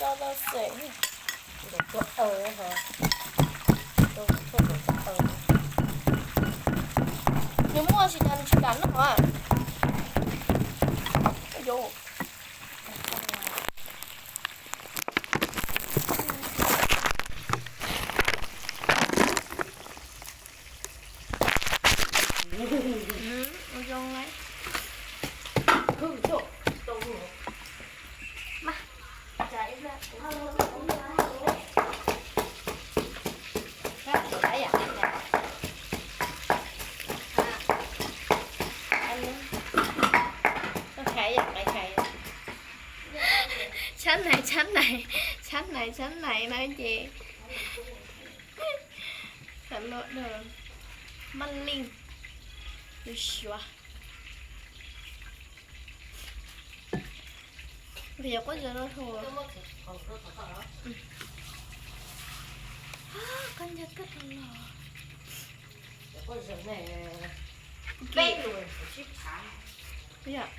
Coj tau xwb. Nws muaj tsis tas nws tsis kam noj. Ua zoo lawm. Tshab nais, tshab nais, tshab nais, tshab nais no ces khav luaj dhau, maj leej, tu siab. Nqhis cov quab zes no dhau. Koj nco koj los los.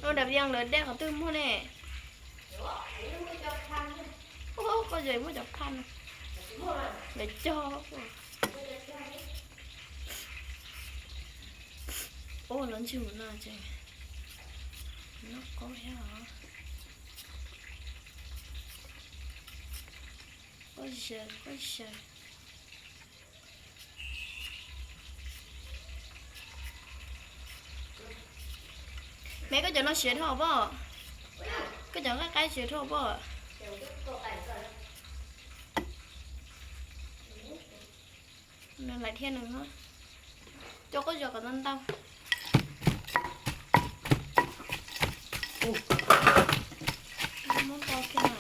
Ua dam vias lawv dej qhov twg muag ne? Koj zes muaj cov phaj no. Lawv cog. Ua los ntswg no ces noj qaub thiab os. Quab zes, quab zes. Me koj cov no siav dhau pob. Koj cov nqaij qaib siav dhau pob. Nws lawm thiab nws. Coj quab zes kom ntau ntau. Muab tau kiag na.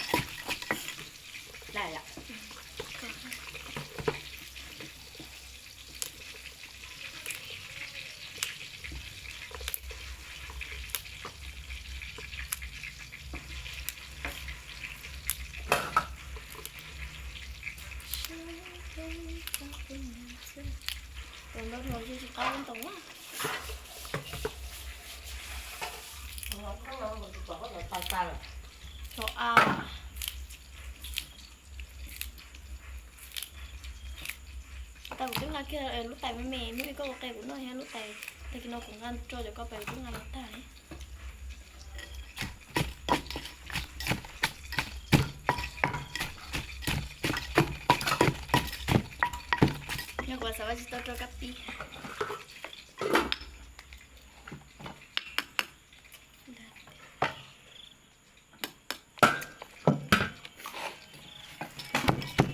Tus ntau dhau tsis qab ntoo. Tau a. Tau kuv twb nqa kiag lub tais me me, hnub ib koj ua qe kuv noj thiab lub tais. Tag kis no kuv nqa rau cov koj pais kuv twb nqa los tag li. Nyob kuv xav vaj tsis tau rau kab pib.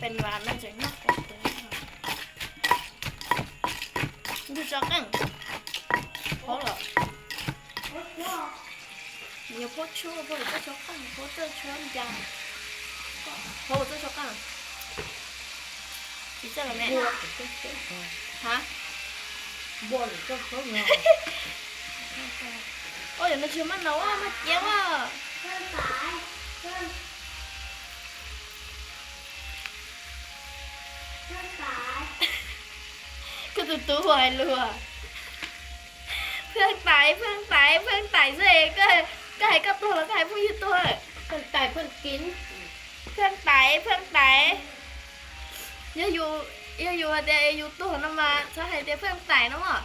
Pes vas no tseem noj qos twv. Ntuj tso qeej. Hov los. Nws yog phob tshuab, phob lawm txoj tshuab qeej, phob txoj tshuab ncas. Hov txoj tshuab qeej. Tsis txawj los me. Ha? Ua yog no tsis maj no maj ciav a. Koj tus tub hais lus. Pheej Tais, Pheej Tais, Pheej Tais xwb, koj hais koj tuag los koj hais phooj ywg tuag? Pheej Tais, Pheej Kiv. Pheej Tais, Pheej Tais. Yog yus, yog yus hais tias yus tuag no mas txhob hais tias Pheej Tais no mog.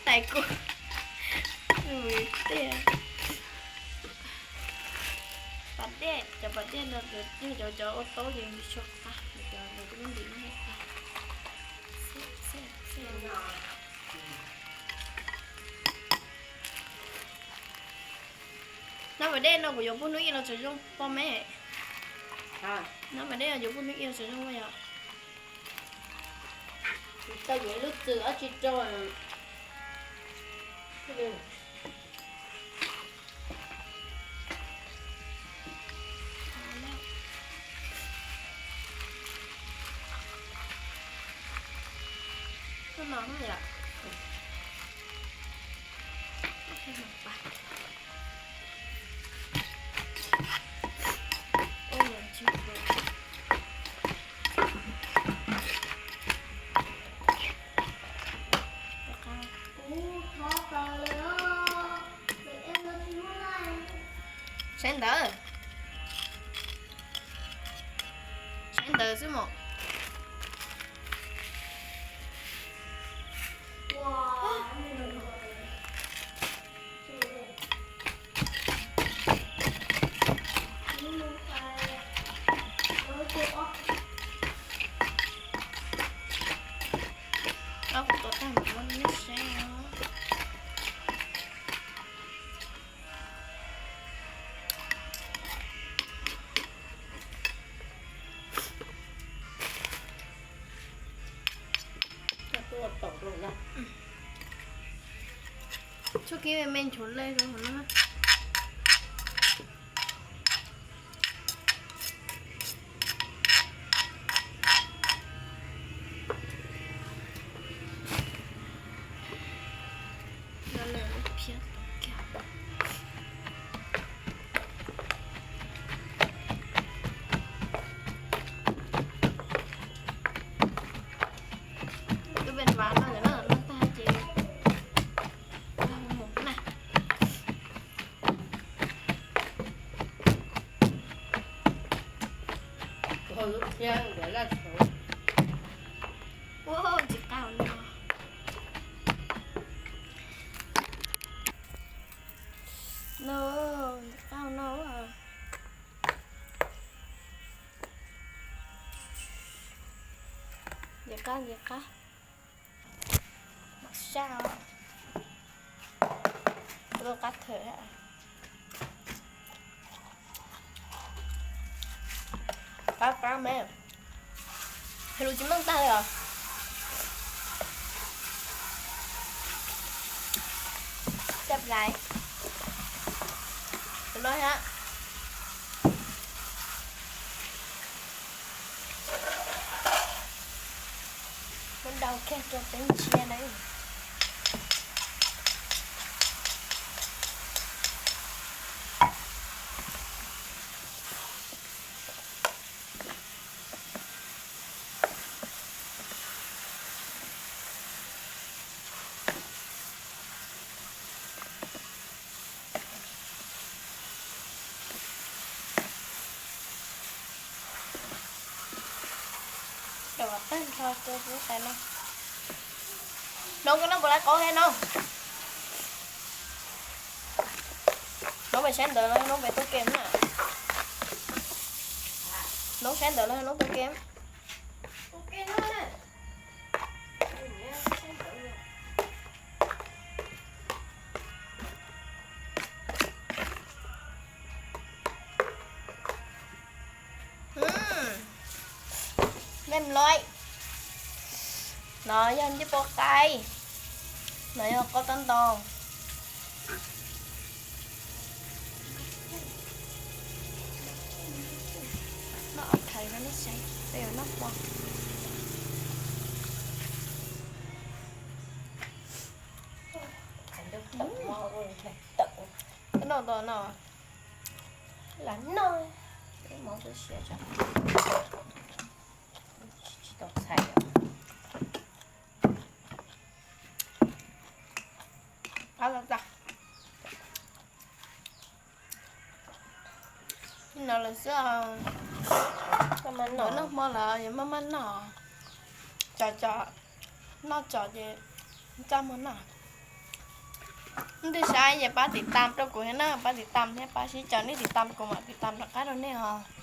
Tais kuv. Pas dej, cov pas dej no yog cov, cov ua taub ces tsis tshua qab, cov ntawd twb muab ntim no thiab. Nab pas dej no kuv yuav pub hnub ib los tsav zoo poj me. Nab pas dej yuav pub hnub ib los tsav zoo poj yom. Tau yuav lub txwm ob tsis rau. Saib ntawd, saib ntawd xwb mog. Kuv tuav tag mus muab nej saib os. Txoj kev me me nchuav le rau hauv no. Tus pes vas no na, noj tag ces mus na. Ua tsis qab no. No, tsis qab no. Ntxim qab, ntxim qab. Mam sab os. Lub qab thawm. Qab qab me. Hais lus tsis meej tag li os. Cab lais. Tus no thiab. Muab dau kiag rau peb ntsia na. Cov Hnub koj noj puas laiv qaub thiab no? Hnub pem saib ntawd los hnub pem tuaj kem na? Hnub saib ntawd los hnub tuaj kem? Nej mlob, no yog ncej puab qaib, no yog qaub taub ntoo. Noj thaiv rau nej saib, peb yuav noj hmo. Noj ntau no, lam noj, peb mov txhua siav tso, tsis tau txhais. Qab tas tas. No lawm xwb, yuav noj hmo lawm yuav maj maj noj. Tsom tsom, noj tsom ces txaj muag noj. Leej twg saib ces pab tiv tam rau kuv thiab na, pab tiv tam thiab pab sib caw nej tiv tam kuv mam tiv tam rov qab rau nej os.